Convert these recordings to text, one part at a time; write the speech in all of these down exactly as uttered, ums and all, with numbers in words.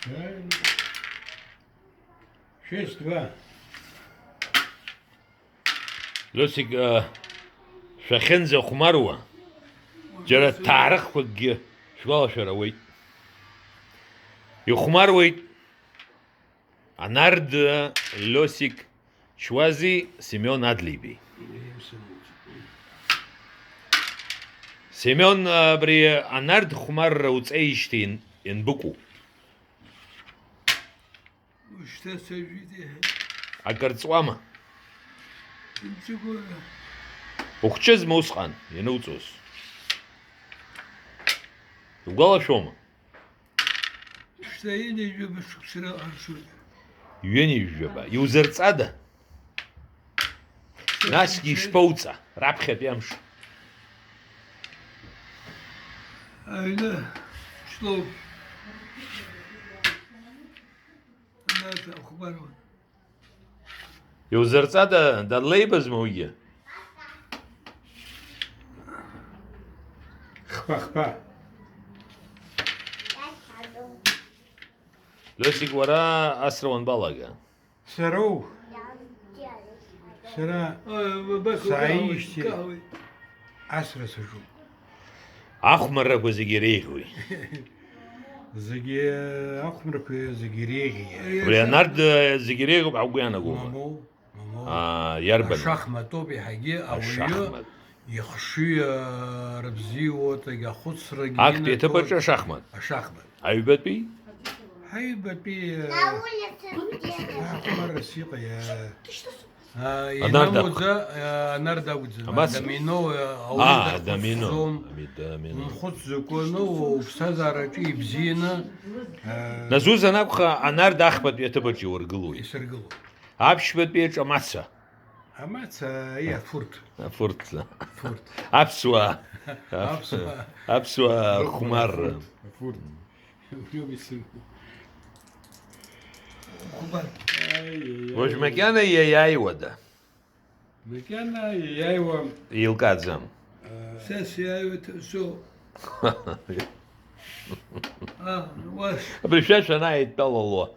Правильно. Шесть два. Лёсик, э, шәахьынӡахәмаруа, џьара ҭаарыхқәакгьы шәгәалашәар ауеит. Ихәмаруеит Анард, Лёсик Чуази, Семион Адлеиби. Семион, абри Анард хәмарра уҵеижьҭеи иан-, ианбыкәу? Ушьҭа сажәит, иаҳәеит. Акыр ҵуама? Имҵәыгәара. Ухәҷызма усҟан иануҵоз? Угәалашәома? Шьҭа ҩынҩажәаба шықәса рыҟарҵоит. Ҩынҩажәаба. Иузырҵада? Насгьы ишԥоуҵа, раԥхьатәи амш? Аҩны шлоуп. Нас ахәмаруан. Иузырҵада, дадлеибазма уигьы? Хԥа, хԥа. Лёсик, уара асра уанбалага? Сароу. Сара сааижьҭеи асра саҿуп. Ахәмаррақәа зегьы иреиӷьуи? Зегьы, ахәмаррақәа зегьы иреиӷьи? Абри Анард, э, зегьы иреиӷьуп ҳәа угәы иаанагома? Мамоу, мамоу. Аа, иарбану? Ашахматоуп иаҳагьы ауаҩы. Ашахмат. Ихшыҩ, а, рыбзиоуп, егьа ахәыцрагьы актәи инаҭоит. Аҭыԥаҿы ашахмат? Ашахмат. Аҩбатәи? Аҩбатәи, а, ахәмаррас иҟаиа. А, Анард акәхап. Инамуӡа, а, Анард акәӡам. Амац? Адомино, а, ауаҩы, аа, адомино. Дахәыцӡом. Ами-, домино. Умхәыцӡакәаны, уԥсҭазаараҿы ибзианы, а, Назуз анакәха, Анард ахԥатәи аҭыԥаҿы иургылоит. Исыргылоит. Аԥшьбатәи аҿы амаца. Амаца, и, афурт. Афурт. Афурт. Аԥсуаа. Аԥсуаа. Аԥсуаа рыхәмарра. Афурт. Афурт. Убриоуп исымоу. Хәба. Аи, аи, аи. Уажә макьана иаиааиуада? Макьана иаиааиуам. Еилкааӡам. Э, са сиааиуеит, со. А, уас. Абри шәа шәанааидтәалало.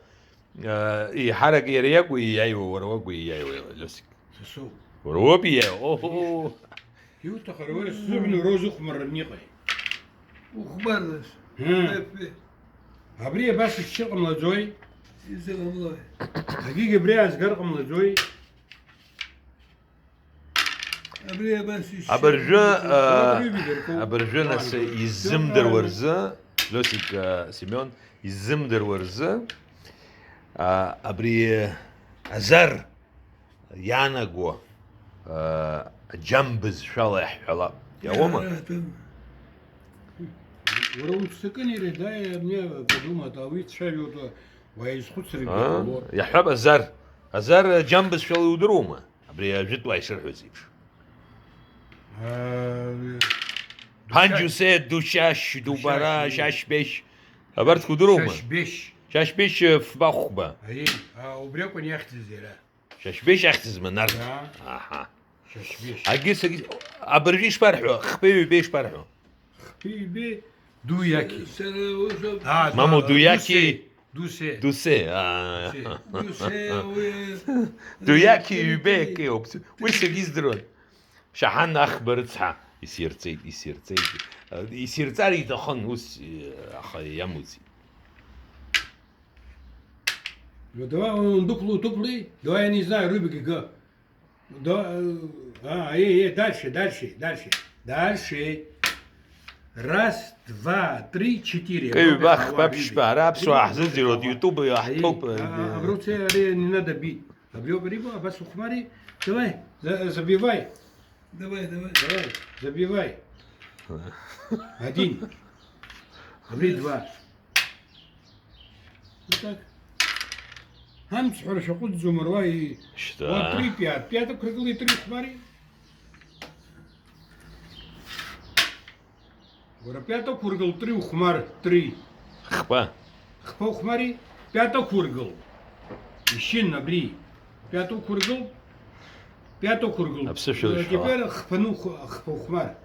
Еиҳарак иара иакәу ииааиуа, уара уакәу ииааиуа, Лиосик? Са соуп. Уара уоуп ииааиуа? Оҳо! Иуҭаху уара, сзыҳәан уара узыхәмарраны иҟеи? Ухәмарраз. Ыы. Фе, фе. Абри абас ишьшьыр ҟамлаӡои? Изыҟамлои? Агьигь абри аазгар ҟамлаӡои? Абри абас ишьҭоуп. Абыржәы, аа, абыржәы, нас, иззымдыруа рзы, Лиосик, аа, Семион, иззымдыруа рзы, аа, абри азар иаанаго, аа, аџьам бызшәала иаҳҳәалап. Иауама? Уара умццакын, иара, дай мне подумать, а уи цәажәоит, уаҩ изхәыцрагьы ҟалоит. Иаҳҳәап, азар. Азар аџьам бызшәала иудыруама? Абри ажәытәуаа ишырҳәоз еиԥш. Э, Панџьусеҭ, Душьашь, Дубара, Душьашь, Шьашьбешь. Абарҭқәа удыруама? Шьашьбешь. Шьашьбешь, э, фба-хәба. Аиеи, а, убри акәын иахьӡыз иара. Шьашьбешь ахьӡызма, Нарҭ? Да. Аҳа. Шьашьбешь. Агьыс, агьыс, абыржәы ишԥарҳәо? Хԥеи ҩбеи ишԥарҳәо? Хԥеи ҩбеи, Дуиаки. Сара усоуп. А, мамоу, да, Дуиаки. Дусе. Дусе. Дусе, аа. Дусе. Дусе, уи, Дуиаки, Дуиаки, ҩбеи акы иоуп. Уи сагьиздыруан. Шаҳан Ахба рыцҳа исирҵеит, исирҵеит. Исирҵар иҭахын, ус, аха иамуӡеит. Ну, давай, он дупли, дупли. Давай, я не знаю, Рубик, го. Да, э, а, э, э, дальше, дальше, дальше. Дальше. Раз, два, три, четыре. Каҩ бах, баԥшьба, ара аԥсуаа ҳзыӡырҩуеит, YouTube иаҳҭоуп. Абри не надо бить. Абри убри бо, абас ухмари. Давай, за-, забивай. Давай, давай. Давай, забивай. Один. Абри два. Итак, амцҳәара шәаҟәыҵӡом, руа и-, шьҭа. Уа, три, пять, пять ақәыргылеит, три ухмари. Уара, пять ақәыргыл, три ухмар, три. Хԥа. Хԥа ухмари, пять ақәыргыл. Ишьын абри. Пять ақәыргыл, пять ақәыргыл. Аԥсышәала ишәҳәала. Теперь хԥа ну-, хԥа ухмар.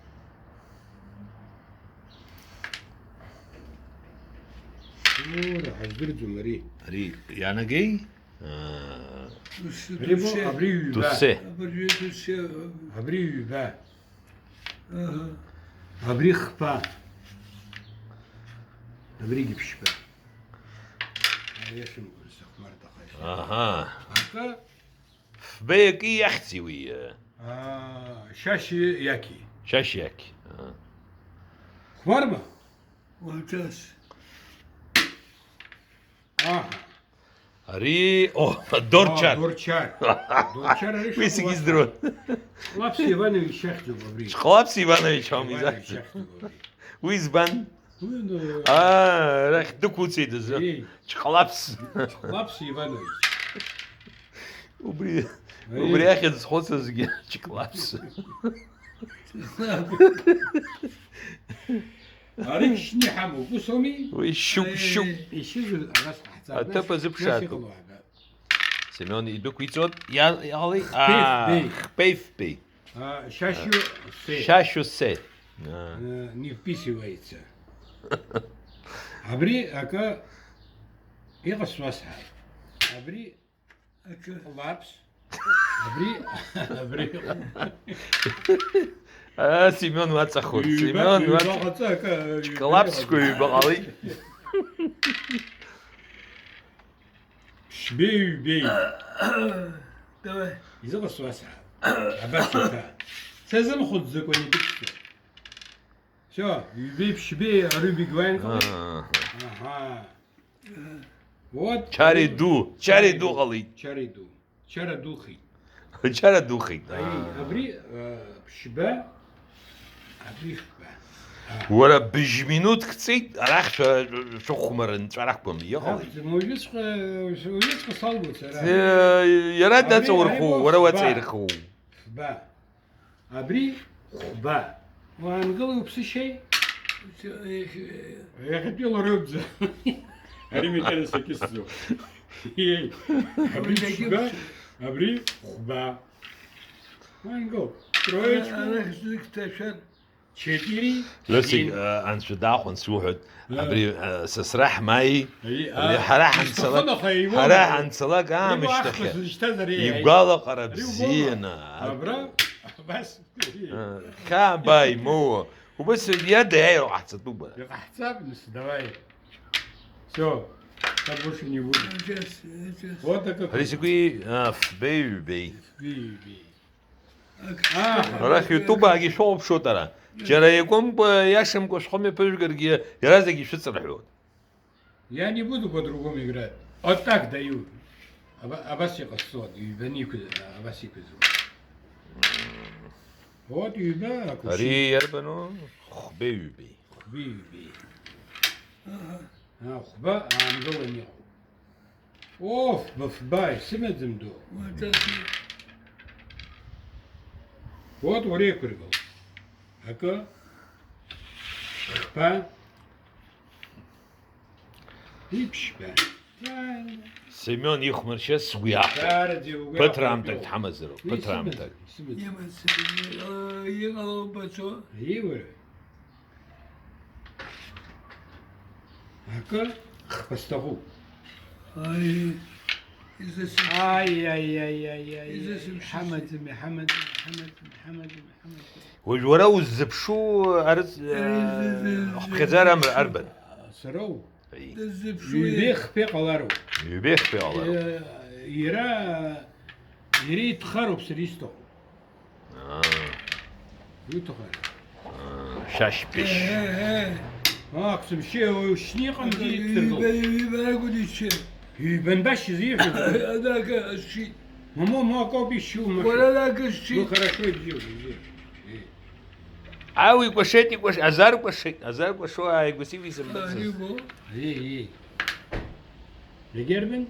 Ура, ҳаздырӡом ари. Ари иаанагеи? Аа. Дуссе, Ари бо, дуссе. Абри ҩба. Дуссе. Абыржәы дуссе. Абри ҩба. Аҳа. Абри хԥа. Абригьы ԥшьба. Аиашамкәа сыхәмарҭахашьа. Аҳа. Акы Фбеи акы иахьӡи уи? Аа, шьашьи иаки. Шьашьи иаки. Аа. Хәмарма? Уаҵас. Аҳа. Ари, о, Дорчар. О, Дорчар. Дорчар ари Уи шыҟоу сегьы издыруан. Лаԥс Иванович иахьӡуп абри. Лаԥс Иванович ҳәа Иванович изаҳҭо. Иахьӡуп абри. Уи избан? Уи, ну, Аа, арахь дықәуцеит азы. Ей. Ҷҟалаԥс. Ҷҟалаԥс Иванович. Убри, Ей. Убри ахьӡ зхәыцызгьы Ҷҟалаԥс. Ари шьны иҳамоуп, ус ауми? Уи шьук, Ей, шьук. Ишьызар, абас ҳаҳҵап. Аҭыԥ Нас, азыԥшаатәуп. Нас иҟало ага. Семион идәықәиҵоит, иа-, иҟалеи? Хԥеи, Аа, хԥеи. Хԥеи, фбеи. А, Шьашьу се. Шьашьу се. А. Э, не вписывается. Абри акы иҟасҵаз ҳәа. Абри акы лаԥс. Абри, абри. А, Семион уаҵахоит. Ҩба, Семион ҩба уаҵа-, ҟаҵа, акы, ҩба Ҷкалаԥсқәа ҩба ҟалеит. Шьбеи-ҩбеи. Давай. Изыҟасҵаз ҳәа. Абас иҭа. Сазымхәыцӡакәа идәықәсҵо. Всё, ҩбеи ԥшьбеи арыҩбагь уаинҟалеит. Аҳа. Аҳа. Вот. Чари ду, чари ду ҟалеит. Чари ду. Чара духеит. Чара духеит. Аи, Аа. Абри, э, ԥшьба, абри хба. Уара быжь минуҭк ҵит, арахь шәа-, шәыхәмарын, ҵәарахқәам, иҟалеит. Акәӡам, уажәыҵәҟьа, уажәыҵәҟьа салгоит сара. Э, иара Абри, даҵаурхәу, ари уара ба, уаҵаирхәу. Хба. Абри хәба. Уаангыл уԥсышьеи? Иахьатәи лара иакәӡам. Ари мекьанас акьысӡоуп. Абри хәба, абри хәба. Уаангыл. Троечка. Арахь зегь ҭашәар. Четыре. Ласик, Один. Э, анцәа дахәан суҳәоит. Э. Абри, э, сасра ҳмааи, Ари, абри а, ҳара ҳанцалак, исҭахын, аха иуоума? Ҳара ҳанцалак Ари аамышьҭахьы. Уахәҭа зышьҭаз ари Игәалаҟара Ари уоума? Бзианы. Абра, абас. Э, хьаа бааимоуа. Убас иадаиааиуа ҟаҳҵатәуп бара. Иҟаҳҵап, нас, давай. Всё. Так больше не будет. Сейчас, сейчас. Вот такой. Ари зегьы, а, фбеи-ҩбеи. Фбеи-ҩбеи. Ак-, Аа, арахь ютубаагьы шәоуԥшуеит ара. Џьара иакәымкәа, иашамкәа шәхы мҩаԥыжәгаргьы, иаразнак ишәыҵарҳәоит. Я не буду по-другому играть. Вот так даю. Аба-, абас иҟасҵоит, ҩбаны иқәыз-, абас иқәызго. Вот ҩба акәшьы. Ари иарбану? Хәбеи-ҩбеи. Хәбеи-ҩбеи. Аҳа. А, хәба аангылан иҟоуп. Оф, быфба, исымаӡам ду. Уаҵасит. Вот уара еиқәыргыл. Акы. Хԥа. Иԥшьба. Семион ихәмаршьа сгәы иаахәеит. Даараӡа угәы Ԥыҭраамҭак иаахәеит. Дҳамазароуп, Уи ԥыҭраамҭак. Исымаӡам, исымаӡам. Имаӡам, э, иҟало убацо. Иура. Акы хԥа сҭахуп. Аи, изасым. Аи, аи, аи, аи, аи, Изасым аи, шьыци. Ҳамаӡам, иҳамаӡам, иҳамаӡам, иҳамаӡам, иҳамаӡам. Уажә уара уззыԥшу арыц-, Аи, зы-, зы-, ахәԥхьаӡара зы-, амра зы-, арбан? Сароу. Аи. Дыззыԥшу Ҩбеи иа- хԥеи ҟалароуп. Ҩбеи хԥеи ҟалароуп. Иа-, иара, иара итәхароуп сара исҭаху. Аа. Иуҭаху? Аа, шьашь пеш. Э, э, э. Ак, сымшьы, уи шьны иҟамзи, Ҩба, ҩба, ҩба ракәын ичча. Ҩба нбашьыз ииҳәоз? Анака, ашьи. Момо, мо, акоуп ишьу, мо. Уара анака шьи. Ну, хорошо, ибзиоуп, ибзиоуп. Э. Ау икәашеит, икәаш-, азар кәашеит, азар кәашо ааигәа сиви сымбацыз. Ари бо? Ей, ей. Егьырбан?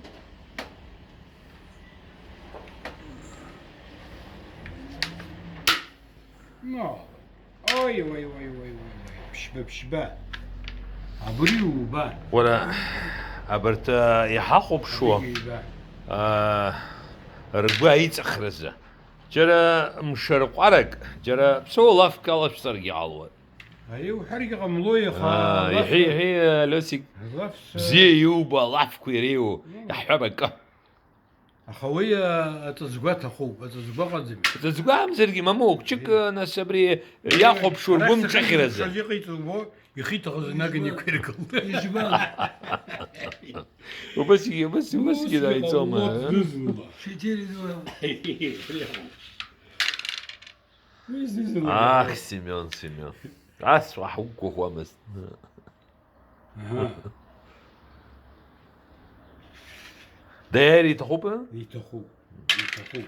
Но. Ой, ой, ой, ой, ой, ой. Ԥшьба, ԥшьба. Абри ҩба. Уара, абарҭ, а, иҳахәаԥшуа, Абри ҩба. А, ргәы аиҵахразы. Џьара мшарҟәарак, џьара ԥсуа лафк алашәҵаргьы ҟалуан. Иуҳәаргьы ҟамлои, аха Аа, алаф-, иҳәи, иҳәи, Лиосик, алаф с-, бзиа иубо алафқәа иреиуоу, Ну. Иаҳҳәап акы. Аха уи, а, аҵыҵгәа аҭахуп, аҵыҵгәа ыҟаӡами? Аҵыҵгәа амзаргьы, мамоу, хәҷык, Иҳәи. Нас абри Иҳәи. Иахәаԥшуа Арахь ргәы сахьынтә мҿыхьразы. Шаҟа иҟаиҵо убо, ихы иҭахыз инаганы Ижәбан. Иқәиргылт. Ижәбан. Убасгьы, убас, убасгьы Усгьы дааиҵома, ҟалоит, а? Зны-зынла. Шәеиҭеидгылан. Уи зны-зынла Ах, ҟалоит. Семион, Семион. Ас уаҳа угәахәуамызт. Аҳа. Даиааира иҭахуп, а? Иҭахуп, иҭахуп.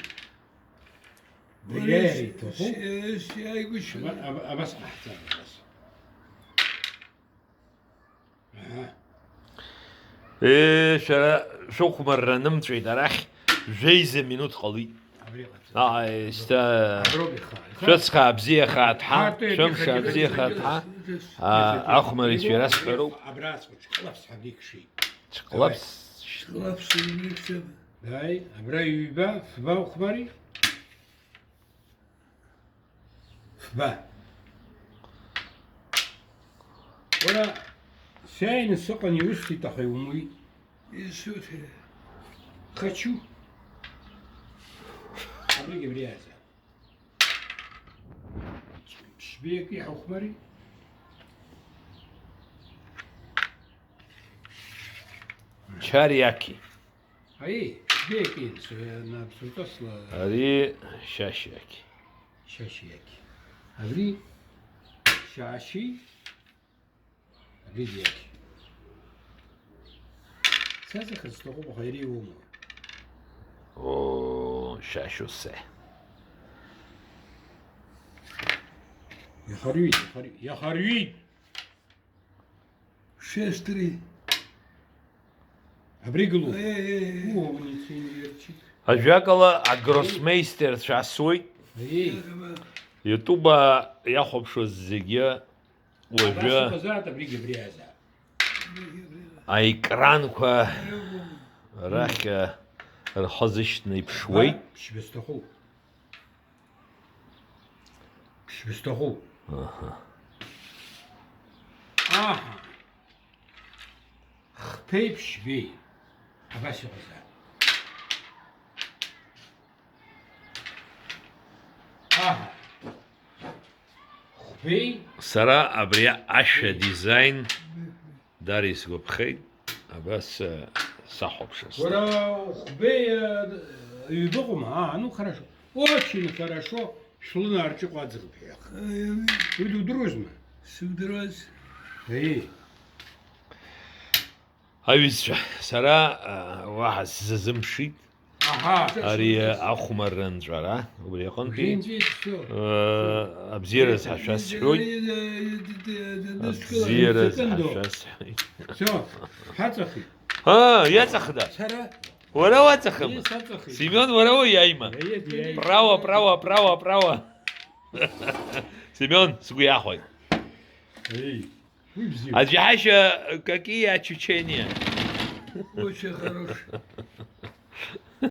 Даиааира иҭахуп. Ес-, ес-, иааигәышьоит. Аба-, аба-, абас ҟаҳҵап, абас. Аҳа. Е, шәара шәыхәмарра нымҵәеит арахь, жәеиза минуҭ ҟалеит. Абри ҟаҵа. Ааи, шьҭа Аброуп ихаа, ихаа. Шәыцхаа бзиахааит ҳа, Ааи, шәымш икахьеит, аабзиахааит икахьеит. Ҳа. Икахьеит. Аа, ахәмарицәа ирасҳәароуп. Абра ацәа ҿҟлаԥс ҳәа бикшеит. Ҿҟлаԥс. Ҿҟлаԥс ҩнеиԥшым. Ааи, абра ҩба, фба ухәмари? Фба. Уара, сиааины сыҟан, иусҭеит, аха иумуит. Исуҭеит. Хочу. Абригь абри азы. Ԥшьбеи акы иҳухәмари? Чариаки. Аи, ԥшьбеи акы инцәа, на, бсуҵасла. Ари шьашьиаки. Шьашьиаки. Абри шьашьи. Абригьы иахь. Сазыхьыз сҭахуп, аха иара иумои? Оо, шәа шәоусе. Иахарҩит, иахарҩ-, иахарҩит! Шестри. Абри гылоуп. Е, е, е. Умовницәа инверчит. Ажәакала, агроссмейстерцәа асуеит. Ей. Иатәуба иахәаԥшуаз зегьы Уажәы Абас иҟазаат абригь абри азаап. аекранқәа рахь, э, рхы зышьҭны иԥшуеит. Ԥшьба сҭахуп. Ԥшьба сҭахуп. Аҳа. Аҳа. Хԥеи ԥшьбеи. Абас иҟазаап. Аҳа. Хәбеи? Сара абри ашәа дизайн дара исгәаԥхеит, абас, э, сахәаԥшырц. Уара Хәбеи, э, ҩба ыҟоума? А, ну хорошо. Очень хорошо. Шәлынарҿыҟәаӡӷ бҳәех. Уи дудыруазма? Судыруаз. Ии. Аҩызцәа, сара, а, уаҳа сзазымԥшит. Аҳа. Ари, а, ахәмарра нҵәара, убри аҟынтәи, Зынӡа исҳәо. А, абзиараз ҳашәасҳәоит. Абзиараз ҳашәасҳәоит. Всё, ҳаҵахеит. А, иаҵахда? Сара. Уара уаҵахыма? Ии, саҵахеит. Семион, уара уиаима? Ии, диаима. Право, право, право, право. Семион, сгәы иахәеит. Ии. Уи бзиоуп. Аӡәы иаҳәашьа, какие ощущения? Очень хорош.